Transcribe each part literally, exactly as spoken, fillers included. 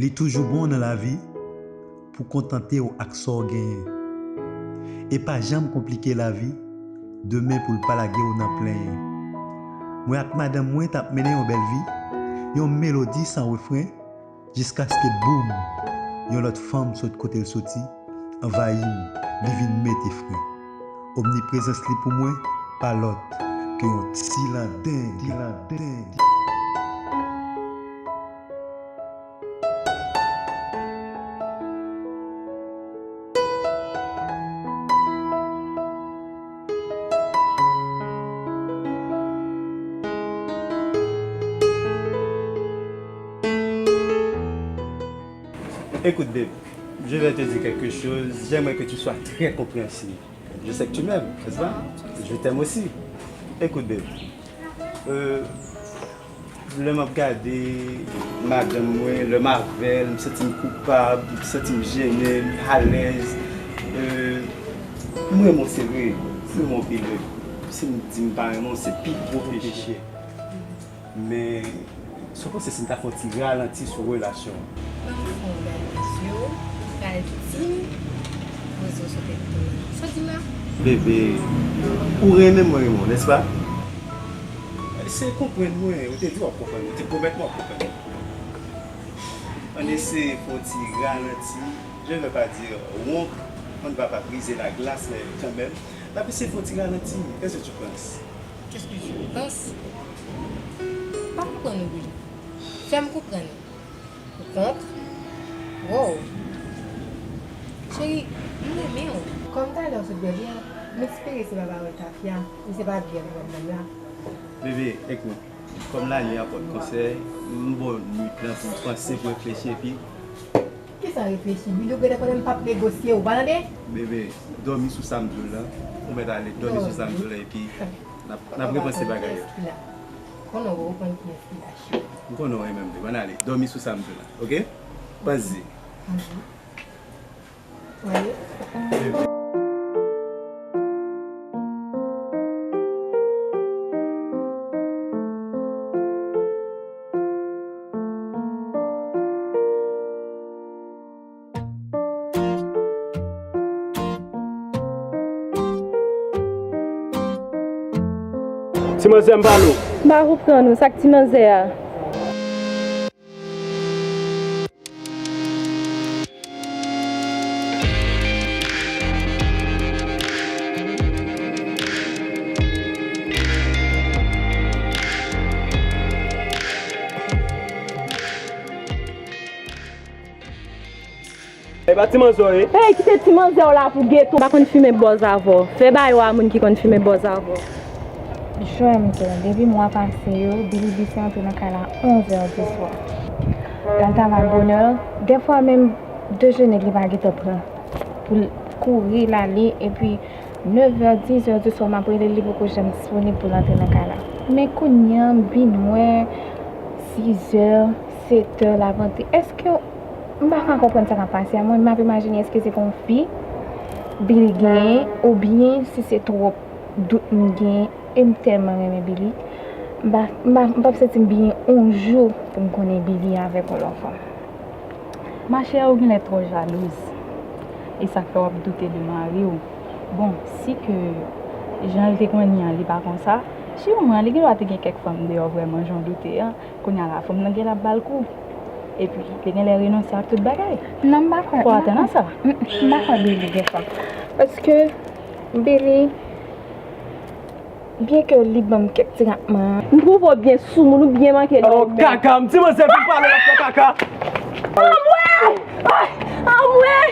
Li toujou bon nan lavi pou kontante w ak sa w genyen. E pa janm konplike lavi demen pou l pa lage w nan plenyen. Mwen ak madanm mwen t ap mennen yon bèl vi, yon melodi san refren, jiskaske boum! Yon lòt fanm sot kote l soti, anvayi m, li vin mete fren. Omniprezans li pou mwen pa lòt ke yon ti landeng. Écoute, babe, je vais te dire quelque chose. J'aimerais que tu sois très compréhensive. Je sais que tu m'aimes, n'est-ce pas? Je t'aime aussi. Écoute, babe, euh, lè m ap gade madanm mwen, lè m avè l, m santi m koupab, m santi m jennen, m alèz. Euh, m renmen w, se vre, m renmen w anpil, babe. Si m di m pa renmen w, se pi gwo peche. Men, sa w panse si m ta fè yon ti ralanti sou relasyon an? Ban m fè yon gade nan zye w, gade ti m, poze w sou tèt tou. Sa w di m la? Bebe, ou renmen mwen, renmen w, nèspa? Eseye konprann mwen, ou te di w ap konprann mwen, ou te pwomèt mwen w ap konprann mwen. Ann eseye fè yon ti ralanti, je ne vais pas dire rompre, on ne va pas briser la glace, mais quand même, n ap eseye fè yon ti ralanti. Qu'est-ce que tu penses? Qu'est-ce que je pense? Pa konprann ou, Billy. Fè m konprann ou. Ou kont? Wow! Cheri, m renmen w. Kòm talè w sot bèbè a, m espere se pa pawòl tafya, e se pa vye vòb menm la. Bebe, ekout, kòm Lani a pot konsèy, m ba w nwit lan pou w panse, pou w reflechi, epi Kisa reflechi? Billy, ou genlè konnen m p ap negosye, ou pa tande? Bebe, dòmi sou sa m di w lan. Ou mèt ale, dòmi sou sa m di w lan, epi n ap, n ap repanse bagay yo. Konnen w konn kiyès ki la, cheri. M konnen w renmen m, bebe. Ann ale, dòmi sou sa m di w lan, oke? Panse. Ann ale. Ou ale? Ti manzè, m pale w. M pa konprann ou, sa k ti manzè a? E pa ti manzè w ye? Ey, kite ti manzè w la pou geto. M pa konn fimen bòz avè w. Fè bagay w a moun ki konn fimen bòz avè w. Jwè m te, depi mwa pase yo, Billy Bise antre nan kay la onzè di swa. L al travay bonè, dèfwa menm dejene li pa gentan pran. Pou l kouri, l ale, epi nevè, dizè di swa, m ap rele l, li poko janm disponib pou l antre nan kay la. Men kounye a, m vin wè sizè, setè, l ap antre. Èske, m pa ka konprann sa k ap pase a, mwen, m ap imajine èske se pa yon fi Billy genyen, oubyen si se twòp dout m genyen, e m tèlman renmen Billy, m pa, m pa, m p ap santi m byen yon jou pou m konnen Billy avèk yon lòt fanm. Machè, ou genlè twò jalouz. E sa k fè w ap doute de mari w. Bon, si ke jan l te konn ye an, li pa konsa, siman li gendwa te gen kèk fanm deyò vrèman, jan w doute an. Kounye a la, fanm nan genlè ap ba l kou. Epi, li genlè renonse ak tout bagay. Non, m pa kwè. Fò w atann a sa. M, m pa kwè Billy gen fanm. Paske Billy, byenke li ban m kèk ti ratman. M twouve w byen soumoun, ou byen manke lè w bèl. Kaka, m di manzè vin pale, l ap fè kaka. Anmwey! Anmwey!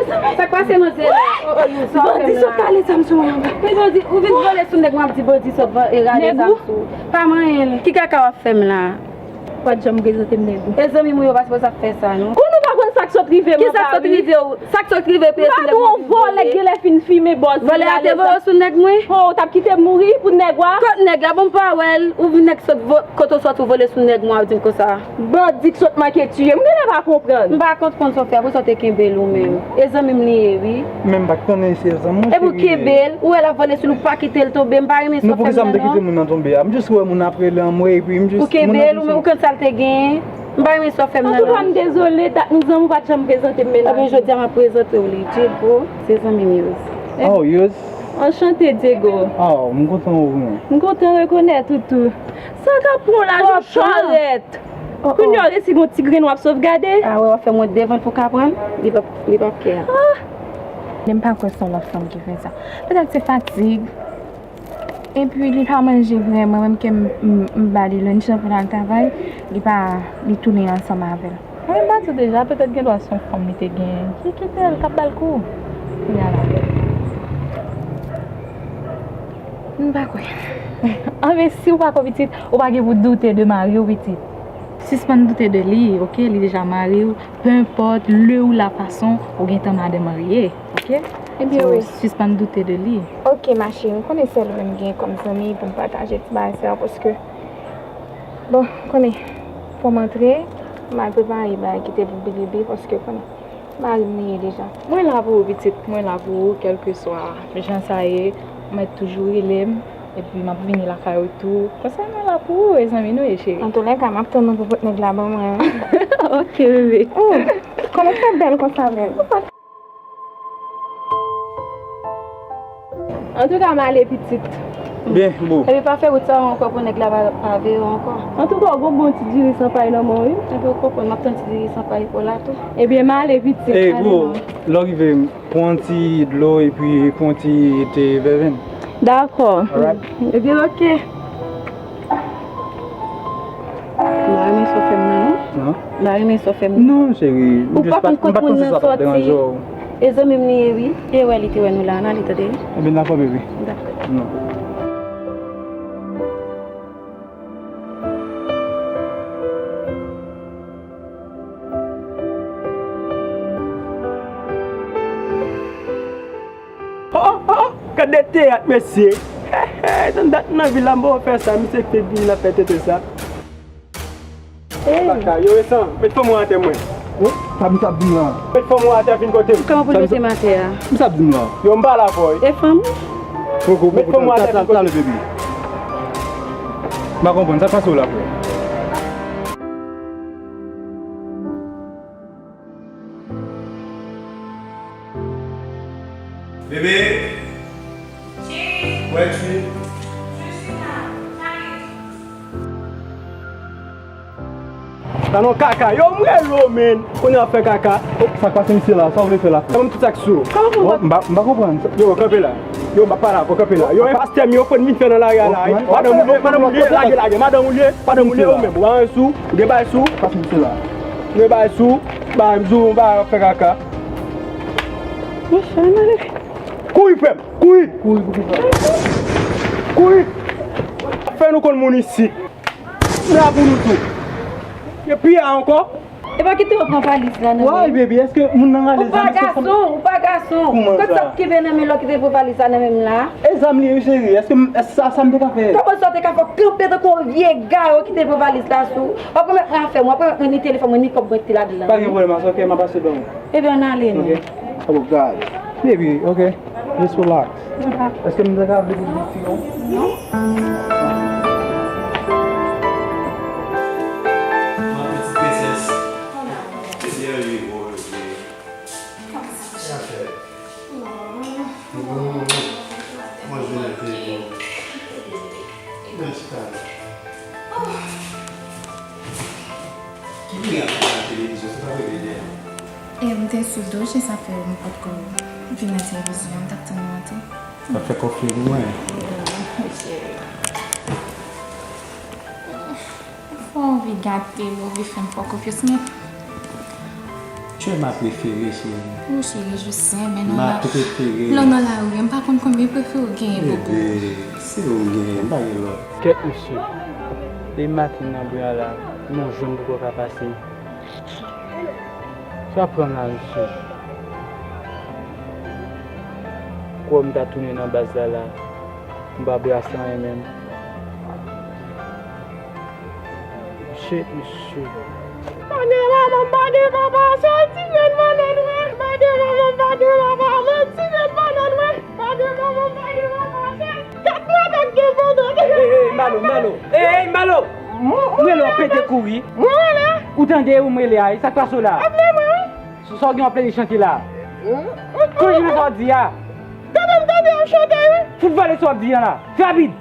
Sa k pase manzè la? Bandi sot rale zam sou mwen. Men bandi, ou vin vole sou nèg, m ap di bandi sot rale zam sou ou. Pa manyen l. Ki kaka w ap fè m la? Ou pa t janm prezante m nèg ou. E zanmi m ou yo pa sipoze ap fè sa non. Kon nou pa konn sa k Ki sa k sot rive w? Sa k sot rive piye sou nèg mwen? Vòlè k genlè fin fimen bòz. Vòlè a te voye sou nèg mwen? Oh, ou t ap kite m mouri pou nèg ou a? Kot nèg la? Bon, m pa wè l. Ou vin nèg sot vo-, kote w sòti ou vole sou nèg mwen, ou di m konsa. Bandi k sot manke tiye m, genlè pa konprann. M pa konprann sa w fè, apre sa w te kenbe l ou menm. E zanmi m li ye, wi. Men m pa t konnen se zanmi w, cheri. Epi w kenbe l, ou wè l ap vole sou l, ou pa kite l tonbe, m pa renmen sa w fè m nan non. Non, poukisa m te kite moun nan tonbe a? M jis wè moun ap rele anmwe, epi m jis... Ou kenbe l, ou menm, ou konn sa l te genyen? M pa renmen sa w fè m nan non. Antouka, m dezole, dat nou zanmi w pa t janm prezante m, men... Ebyen, jodi a m ap prezante w li, Diego, se zanmi m Yous. Oh, Yous. Anchante, Diego. Oh, m kontan wè w, wi. M kontan rekonèt ou tou. Sa k ap pran w la, jan w charèt. Oh, oh. Kounye a w resi gon ti grenn w ap sovgade. A wè, w ap fè m wont devan l pou w ka pran l, li p ap, li p ap kè a. Ah! Men m pa kwè se yon lòt fanm ki fè sa. Petèt se fatig. Epi li pa manje vrèman, menm ke m, m, m ba li lunch lan pou l al travay, li pa, li tounen ansanm avè l. Mwen m pa di w deja, petèt gen dwa se yon fanm li te genyen ki kite l, k ap ba l kou. Kounye a la. M pa kwè. Anben, si w pa kwè pitit, ou pa gen pou doute de mari w pitit. Sispann doute de li, oke? Li deja mari w. Peu importe le ou la façon, ou gentan madanm marye, oke? Ebyen, wi. So, sispann doute de li. Oke, ma chérie, ou konnen sèl ou menm m gen kòm zanmi pou m pataje ti bagay sa yo, paske, bon, ou konnen, fò m antre, m al prepare bagay ki te pou bebe, paske, ou konnen, mari m li ye deja. Mwen la pou ou, pitit, mwen la pou ou, kèlkeswa jan sa ye, ou mèt toujou rele m, epi m ap vini lakay ou tou. Konsa, mwen la pou ou, e zanmi nou ye, cheri. Antoulèka, m ap tann ou pou pot nèg la ban mwen. Oke, bebe. Oh, kòman w fè bèl konsa menm? Antouka, m ale, pitit. Byen, boo. Epi pa fè wout sa yo ankò pou nèg la pa, pa veye w ankò. Antouka, w gon bon ti diri san pay nan men w, wi. Epi w konprann, m ap tann ti diri san pay pou w la tou. Ebyen, m ale, pitit. Ey, boo, lè w rive, pran ti dlo epi pran ti te vèvenn. Dakò. Alright. Ebyen, oke. M pa renmen sa w fè m nan, non. An? M pa renmen sa w fè m nan. Non, cheri. Ou pa konn kot moun nan sòti. E zanmi m li ye, wi. E wè li te wè nou la, n ale tande. Ebyen, dakò, bebe. Dakò. Non. Oh, oh, oh, gade teyat, mesye. He, he, nan dat nan vil la, m poko fè sa, misye k te vini la fè tenten sa. Baka, yo, Esan, met fanm ou atè mwen. Oh, sa misye ap di m la? Met fanm ou atè, vin kote m. Kòman pou nou te matè a? Misye ap di m la. Yo, m pale avè w, wi. E fanm? Poko, poko, met fanm ou atè, vin kote m. M pa konprann, sa k pase w la, frè? Bébé. Où es-tu? Talon kaka, yo, m rele w, men. Kounye a w ap fè kaka. Sa k pase misye la? Sa w vle fè la? Ban m tout sa k sou ou. Kòman pou m pa... M pa, m pa konprann. Yo, kanpe la. Yo, m ap pale avè w, kanpe la. Yo, e pastè m yo, fò n vin fè nan lari a la, wi. Madanm ou liye, madanm ou liye, lage, lage. Madanm ou liye, madanm ou liye, ou menm. Ou pa gen sou, ou gen bagay sou. Pase misye la. Ou gen bagay sou, bagay m di w, ou pa fè kaka. Monchè, ann ale. Kouri, frè m, kouri. Kouri pou kisa? Kouri. Fè nou konn moun isit. M la pou nou tou. Epi a ankò. E pa kite yo pran valiz la nan men. Why, baby? Èske moun nan alèz la? Ou pa gason, ou pa gason. Kòman sa? Kot sa w kenbe nan men lè w kite pran valiz la nan men m la? E zam li ye, wi, cheri. Èske m, èske sa, sa m te ka fè? Kòman sa w te ka fè? Kanpe tankou yon vye gay, w kite pran valiz la sou. W ap remèt mwen afè m, w ap remèt mwen ni telefòn mwen, ni kòb mwen te ladan l. Pa gen pwoblèm, ok, m ap pase ban ou. Ebyen, ann ale non. Ok. Oh God. Baby, ok. Just relax. Èske m te ka vle pou ti yon? Non. Ma petite princesse. Kòman? Kòman sa, ma chérie? Mwen jwenn ak telefòn. Mwen chita la. Ki vini ap gade televizyon, se pa vre, Daniel? E m te sou dosye, sa fè m potko vin nan televizyon, m t ap tann ou an tou. W ap fè kòfye pou mwen? Fò anvi gate, move fè m fò konfyans, men. Tu es ma préférée, chérie. Wi, cheri, je sais, men nan la, lè w nan lari, m pa konn konbyen prefere w genyen, boo. Bebe, se ou m genyen, m pa gen lòt. Kèt, mesye. Depi maten nan bri a la, nou jwenn poko ka pase. Sa pran m la, mesye. Kwè m ta tounen nan baz la la. M pa brase anyen menm. Shit, mesye. Pa de manman, pa de papa, se ti nèg manman nou ye. Pa de manman, pa de papa, men ti nèg manman nou ye. Pa de manman, pa de papa, se kat mwa kat gen pandan. Ey, ey, Mbalo, Mbalo. Ey, ey, Mbalo. M rele w pete kouri. Mwen rele? Ou tande ou m rele a, sa k pase w la? Ap men mwen, wi. Sa w gen w ap plede chante la? Kouri nan sa w ap di a. Tande m tande w ap chante, wi. Fout vale sa w ap di a la. Fè rapid.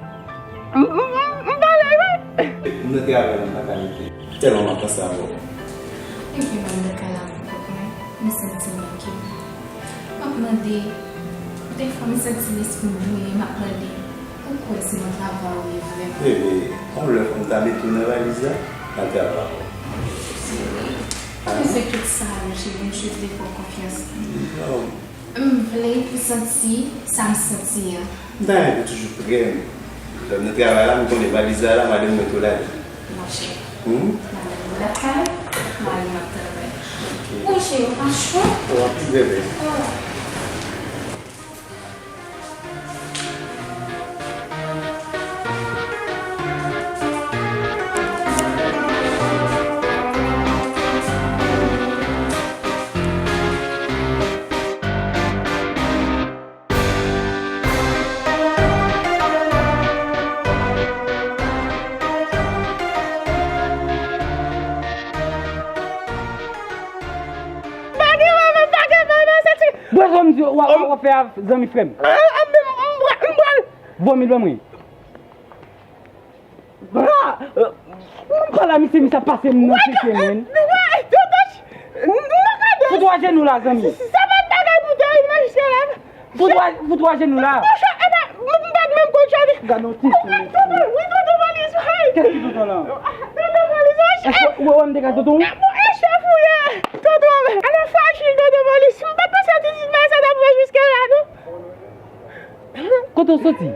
M, m, m, m pale, wi. M nan travay nan matalite. Tèlman m ap panse avè w. Ebyen, mwen nan kay la avèk mwen. M santi m manke w. M ap mande, dèfwa m santi lespri m bwouye, m ap mande, ou kwè se nan travay ou ye vrèman? Bebe, yon lè fò m ta mete w nan valiz la, m al travay avè w. Se vre? Ou bezwen tout sa yo, cheri, m jis vle fè w konfyans. Non. M vle pou santi sa m santi a. M ta renmen pou toujou prè m. Lè m nan travay la, m konnen valiz la la, madanm mwen tou ladan. Monchè. Hmm? Madanm mwen lakay, mari m ap travay. Ok. Monchè, yo pa chwa. Ou ap pi bebe. Oh. Pa gen manman, pa gen papa, se ti. Bwè sa w m di w, w a, w a fè a zanmi frè m. Ah, ah, men m, m pral, m pral. Vomi ban mwen. Ah, euh, m pale a misye, misye ap pase m nan tete, men. Fout w ajenou la, zanmi. Sa pa t bagay pou tèyè mwen jiska la. Fout w a, fout w ajenou la. Monchè, e pa, m, m pa t menm konn chante. Gade yon ti sou mesye. Tonton, wi, tonton Polis, wi. Kès ki tonton lan? Tonton Polis, wi. Èske ou wè m te ka tonton? Bon, e chèf ou ye, tonton. Ala fachi, tonton Polis. M pa t panse ti bagay sa t ap rive jiska la, non. Kote w soti?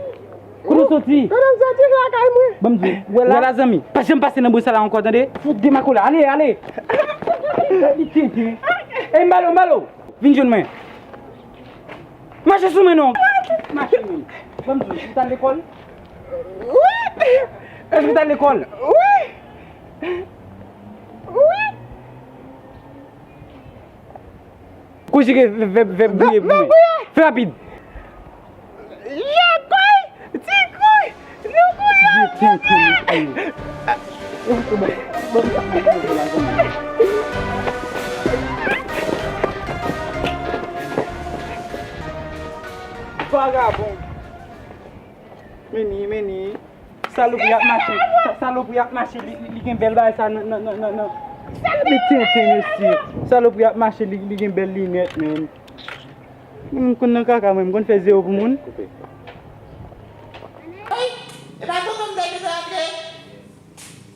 Kote w soti? Kote m soti? Lakay mwen. Ban m di w. Wè la, zanmi. Pa janm pase nan bri sa la ankò, tande? Fout de makola. Ale, ale. Li tenten. Ey, Mbalo, Mbalo. Vin jwenn mwen. Mache sou mwen non. Mache men. Ban m di w, ou t al lekòl? Wi. Èske ou t al lekòl? Wi. Wi. Konjige vèb, vèb gouye pou mwen. Fè rapid. Je kouy, ti kouy, nou kouy ansanm. Vagabon. Meni, meni. Salopri ap mache, sa-, salopri ap mache, li, li, li gen bèl bagay sa nan, nan, nan, nan, nan. Li tenten, mesye. Salopri ap mache, li, li gen bèl linèt, men. M konn nan kaka, mwen, m konn fè zewo pou moun. Ey, e pa tonton m te gentan antre?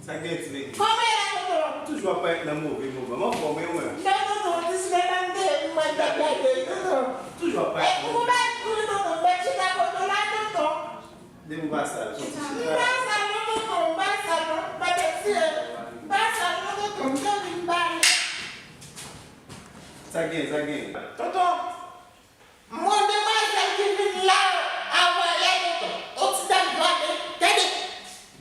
Sa gen, ti nèg? Kòman e la, tonton? Ou toujou ap parèt nan move moman. M anfòm, wi, ou menm? Non, tonton, ti sinema m te, m wè m t ap gade, tonton. Toujou ap parèt nan move. Ou pa kouri, tonton, m mèt chita kote w la, tonton. Depi w pa sal, soti chita. M pa sal non, tonton, m pa sal non, m pa t etire. M pa sal non, tonton, m te vin pale. Sa gen, sa gen? Tonton, m wè demwazèl ki vin la a, a Wayè, tonton. On ti dam gade, tande.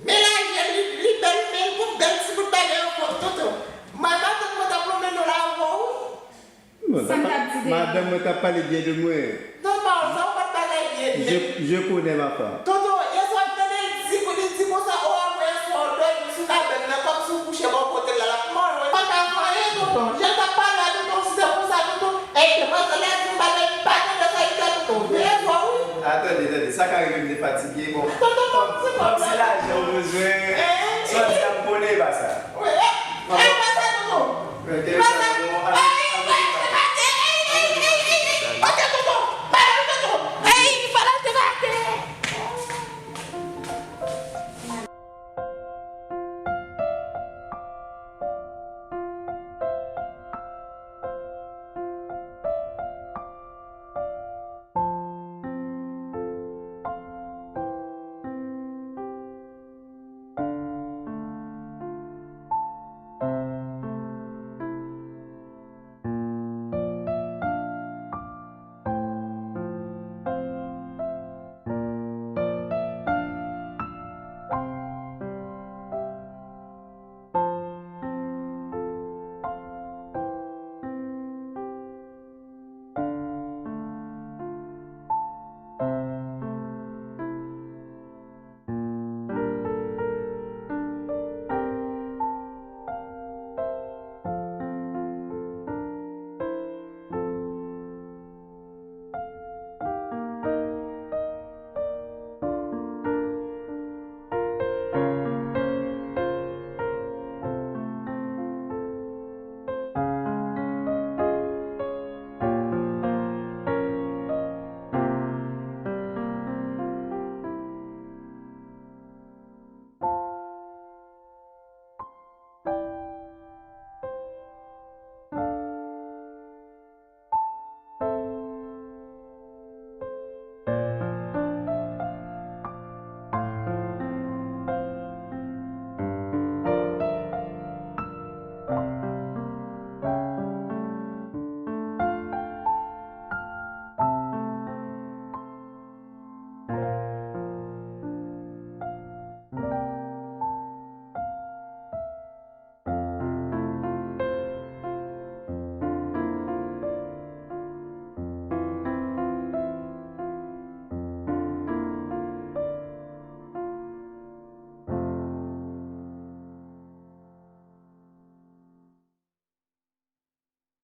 Men lajè, li, li bèl, men l gon bèl ti bout bagay ankò, tonton. Mwen, matant mwen t ap lonmen non la avè w, wi. Bon, sa m t ap di de li. Madanm mwen t ap pale byen de mwen. Tonton, sa w pa t bagay byen. Je, je connais ma femme. Tonton, yèswa m tande l di, li di konsa, o, a mwen yèswa w dòmi sou kabann nan, kòmsi w kouche bò kote l la, l ap manje. Pa ka fè anyen, tonton. Jan l t ap pale a, tonton, si se konsa, tonton, e demwazèl la di m bagay, m pa tande sa li di a, tonton. Men yèswa, wi. A, tande, tande, sa ka rive m te fatige, bon. Tonton, kòmsi, kòmsi lajan w bezwen, sa w di a m konnen, e pa sa. Wi, e, e pa sa, tonton. Ok, pa sa.